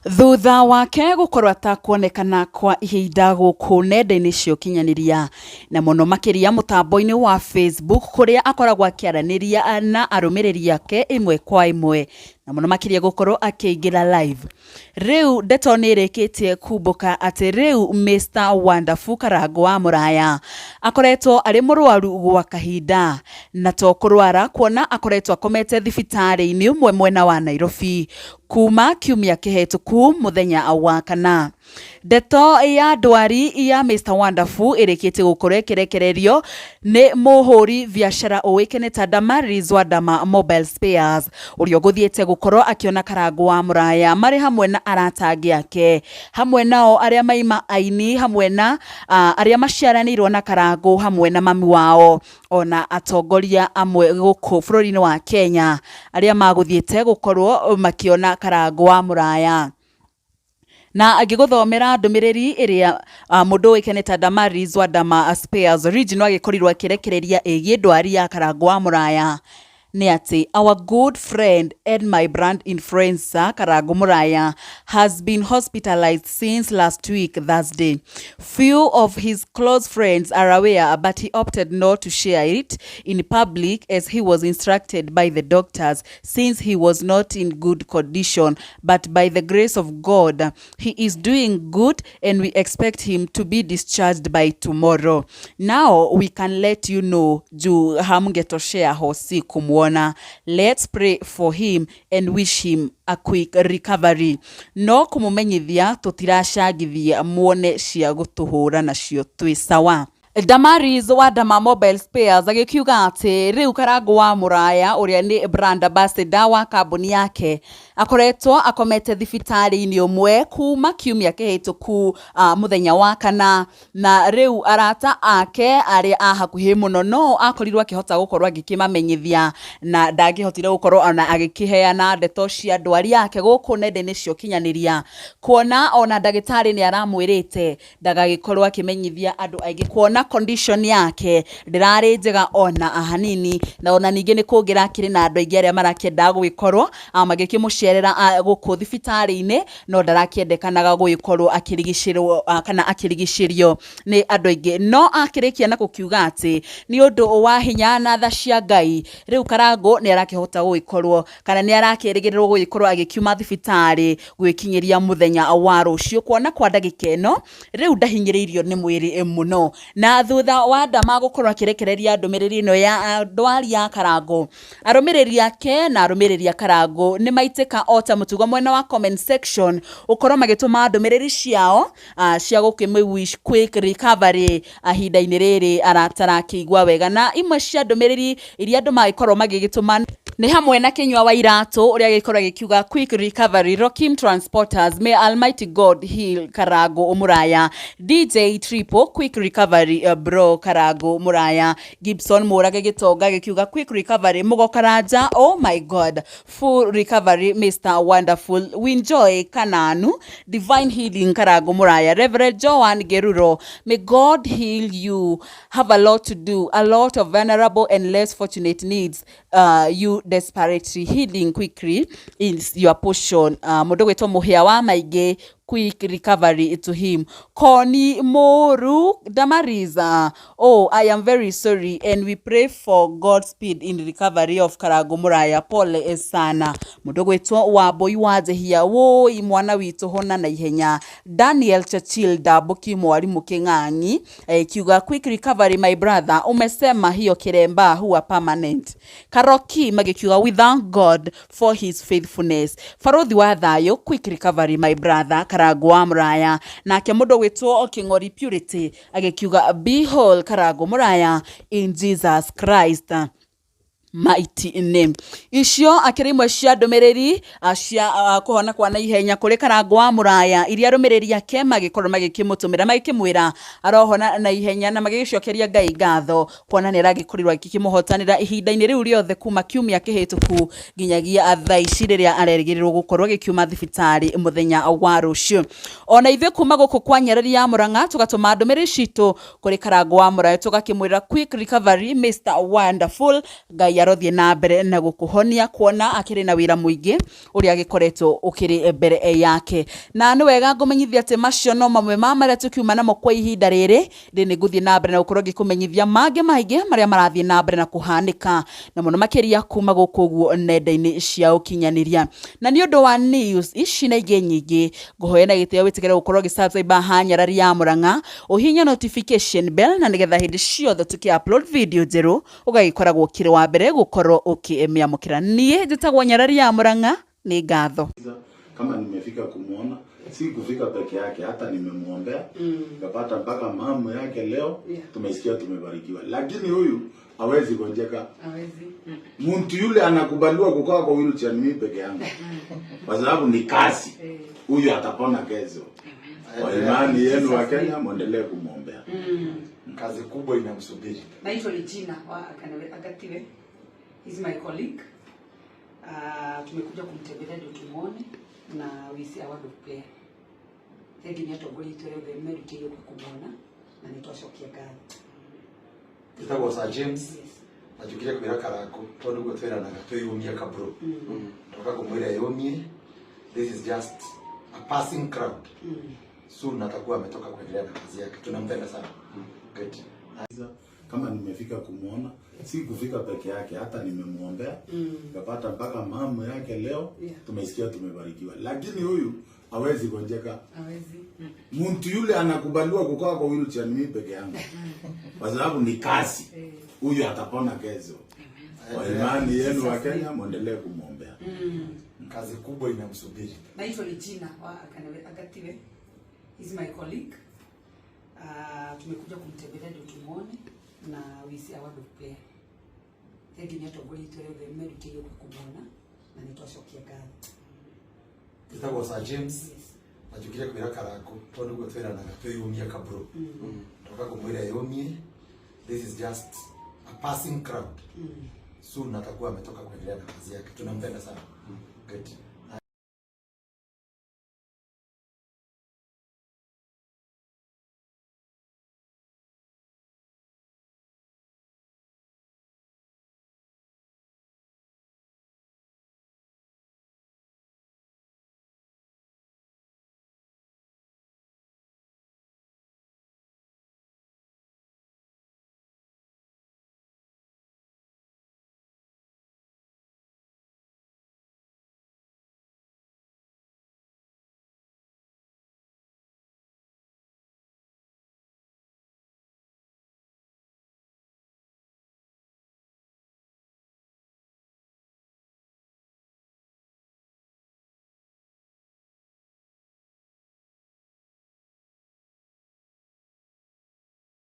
Thutha wake gũkorwo atakuonekana kwa ihinda gũkũ nenda-inĩ cia ũkinyanĩria na mũno makĩria mũtambo-inĩ wa Facebook kũrĩa akoragwo akĩaranĩria na arũmĩrĩri ake ĩmwe kwa ĩmwe na mũno makĩria gũkorwo akĩingĩra live. Rĩu ndeto nĩ ĩrĩkĩtie kumbũka atĩ rĩu Mr Wonderful Karangũ wa Mũraya akoretwo arĩ mũrwaru gwa kahinda na to kũrwara kuona akoretwo akomete thibitarĩ-inĩ ũmwe mwena wa Nairobi kuma kiumia kĩhetũku mũthenya wa kana. Ndeto ya ndwari ya Mr Wonderful ĩrĩkĩtie gũkorwo ĩkĩrekererio nĩ mũhũri biacara ũĩkaine ta Damaris wa Dama Mobile Spares ũrĩa ũgũthiĩte gũkorwo akĩona Karangũ wa Mũraya marĩ hamwe na arata angĩ ake hamwe nao arĩa maima aini hamwe na arĩa maciaranĩirwo na Karangũ hamwe na mami wao ona atongoria amwe gũkũ bũrũri-inĩ wa Kenya arĩa magũthiĩte gũkorwo makĩona Karangũ wa Mũraya. Na ngĩgũthomera ndũmĩrĩri ĩrĩa mũndũ ũĩkaine ta Damaris wa Dama Spares Original agĩkorirwo akĩrekereria ĩgiĩ ndwari ya Karangũ wa Mũraya nĩ atĩ our good friend and my brand influencer Karangũ Mũraya has been hospitalized since last week Thursday. Few of his close friends are aware, but he opted not to share it in public as he was instructed by the doctors since he was not in good condition. But by the grace of God, he is doing good and we expect him to be discharged by tomorrow. Now we can let you know juu hamngetoshea hosi kumwona. Let's pray for him and wish him a quick recovery. No kũmũmenyithia tũtiracangithia muone cia gũtũhũra nacio twĩ sawa. Damaris wa Dama Mobile Spares agĩkiuga atĩ rĩu Karangũ wa Mũraya ũrĩa nĩ brand ambassador wa kambuni yake akoretwo akomete thibitarĩ-inĩ ũmwe kuma kiumia kĩhĩtũku mũthenya wa kana na rĩu arata ake arĩa a hakuhĩ mũno no akorirwo akĩhota gũkorwo agĩkĩmamenyithia na ndangĩhotire gũkorwo ona agĩkĩheana ndeto cia ndwari yake gũkũ nenda-inĩ cia ũkinyanĩria kuona ona ndagĩtarĩ nĩ aramwĩrĩte ndagagĩkorwo akĩmenyithia andũ aingĩ kuona condition yake ndĩrarĩ njega ona hanini na ona ningĩ nĩ kũngĩrakĩrĩ na andũ aingĩ arĩa marakĩenda gũgĩkorwo magĩkĩmũcerera gũkũ thibitarĩ-inĩ no ndarakĩendekanaga gũgĩkorwo akĩrigicĩrwo kana akĩrigicĩrio nĩ andũ aingĩ no akĩrĩkia na gũkiuga atĩ nĩ ũndũ wa hinya na tha cia Ngai rĩu Karangũ nĩ arakĩhota gũgĩkorwo kana nĩ arakĩrĩgĩrĩrwo gũgĩkorwo agĩkiuma thibitarĩ gwĩkinyĩria mũthenya wa rũciũ kuona kwa ndagĩka ĩno rĩu ndahinyĩrĩirio nĩ mwĩrĩ mũno. Na thutha wa Dama gũkorwo akĩrekereria ndũmĩrĩri ĩno ya ndwari ya Karangũ, arũmĩrĩri ake na arũmĩrĩri a Karangũ nĩ maitĩka o ta mũtugo mwena wa comment section gũkorwo magĩtũma ndũmĩrĩri ciao cia gũkĩmũ wish quick recovery ihinda-inĩ rĩrĩ aratarakĩigua wega. Na imwe cia ndũmĩrĩri iria andũ magĩkorwo magĩgĩtũma nĩ hamwe na Kĩnyua wa Iratũ ũrĩa agĩkorwo agĩkiuga quick recovery Rokim Transporters, may Almighty God heal Karangũ Mũraya. DJ Triple, quick recovery bro Karangũ Mũraya. Gibson Mũrage Gĩtonga agĩkiuga quick recovery Mũgo Karanja, oh my God, full recovery Mr Wonderful. Winjoy Kananu, divine healing Karangũ Mũraya. Reverend Joan Geruro, may God heal you, have a lot to do, a lot of vulnerable and less fortunate needs you desperately, healing quickly is your portion. Mũndũ gwĩtwo Mũhĩa wa Maingĩ, quick recovery to him. Koni Moru Damariza, oh, I am very sorry and we pray for Godspeed in recovery of Karangũ Mũraya, pole sana. Mũndũ gwĩtwo Wambui wa Njehia, woi mwana witũ hona na ihenya. Daniel Churchill Ndambuki mwarimũ Kĩng'ang'i kiuga quick recovery my brother, umesema hiyo kiremba huwa permanent. Karoki magĩkiuga we thank God for his faithfulness. Barothi wa Thayũ, quick recovery my brother Karangũ wa Mũraya. Nake mũndũ gwĩtwo Kĩng'ori Purity agĩkiuga be whole Karangũ Mũraya in Jesus Christ mighty name. Icio akĩrĩ imwe cia ndũmĩrĩri cia kũhona kwa naihenya kũrĩ Karangũ wa Mũraya iria arũmĩrĩri ake magĩkorwo magĩkĩmũtũmĩra magĩkĩmwĩra arohona na ihenya na magĩgĩcokeria Ngai ngatho kuona nĩ aragĩkorirwo agĩkĩmũhotanĩra ihinda-inĩ rĩu rĩothe kuma kiumia kĩhĩtũku nginyagia thaa ici rĩrĩa arerĩgĩrĩrwo gũkorwo agĩkiuma thibitarĩ mũthenya wa rũciũ. Ona ithuĩ kuma gũkũ kwa Nyarari ya Mũrang'a tũgatũma ndũmĩrĩri citũ kũrĩ Karangũ wa Mũraya tũgakĩmwĩra quick recovery Mr Wonderful, Ngai Arothiĩ na mbere na gũkũhonia kuona akĩrĩ na wĩra mũingĩ ũrĩa agĩkoretwo ũkĩrĩ mbere yake. Na nĩ wega ngũmenyithia atĩ macio no mamwe ma marĩa tũkiuma namo kwa ihinda rĩrĩ. Ndĩ nĩ ngũthiĩ na mbere na gũkorwo ngĩkũmenyithia mangĩ maingĩ marĩa marathiĩ na mbere na kũhanĩka na mũno makĩria kuma gũkũ ũguo nenda-inĩ cia ũkinyanĩria. Na nĩ ũndũ wa news ici na ingĩ nyingĩ, ngũhoya na gĩtĩo wĩtĩkĩre gũkorwo ũgĩ-subscribe haha Nyarari ya Mũrang'a, ũhihinye notification bell na nĩgetha hĩndĩ ciothe tũkĩ upload video njerũ ũgagĩkoragwo ũkĩrĩ wa mbere gũkorwo ũkĩmĩamũkĩra. Niĩ njĩtagwo Nyarari ya Mũrang'a, nĩ ngatho. Kama nimefika kumuona, si kufika peke yake, hata nimemwombea, kapata mpaka mamu yake leo. Tumesikia tumebarikiwa, lakini huyu hawezi gonjeka. Mtu yule anakubaliwa kukaa kwa wheelchair ni mimi peke yangu, kwa sababu ni kazi. Huyu atapona kesho. Kwa imani yenu wa Kenya, mwendelee kumwombea. Kazi kubwa inamsubiri. Naitwa Regina wa Agatiwe. He's my colleague. Tumekuja kumtembelea ndio tumuone na we say a word of prayer. Thengi nĩ atongoria itũ arĩa othe merutĩire gũka kũmuona na nĩ twacokia ngatho. Njĩtagwo Sir James. Yes. Na njũkire kwĩra Karangu tondũ nĩguo twĩranaga twĩyũmie kabro. Ndoka kũmwĩra eyũmie. This is just a passing crowd. Soon atakuwa ametoka kuendelea na kazi yake. Tunampenda sana. Good. Kama nimefika kumuona, si kufika peke yake, hata nimemwombea, kapata mpaka mamu yake leo. Tumesikia tumebarikiwa, lakini huyu hawezi gonjeka. Mtu yule anakubaliwa kukaa kwa wheelchair ni mimi peke yangu, kwa sababu ni kazi. Huyu atapona kesho. Kwa imani yenu wa Kenya, mwendelee kumwombea. Kazi kubwa inamsubiri. Naitwa Regina wa Agatiwe. He's my colleague. Tumekuja kumtembelea ndio tumuone na we say a word of prayer. Thengi nĩ atongoria itũ arĩa othe merutĩire gũka kũmuona na nĩ twacokia ngatho. Njĩtagwo Sir James. Yes. Na njũkire kwĩra Karangu tondũ nĩguo twĩranaga twĩyũmie kabro. Ndoka kũmwĩra eyũmie. This is just a passing crowd. Soon atakuwa ametoka kuendelea na kazi yake. Tunampenda sana. Good.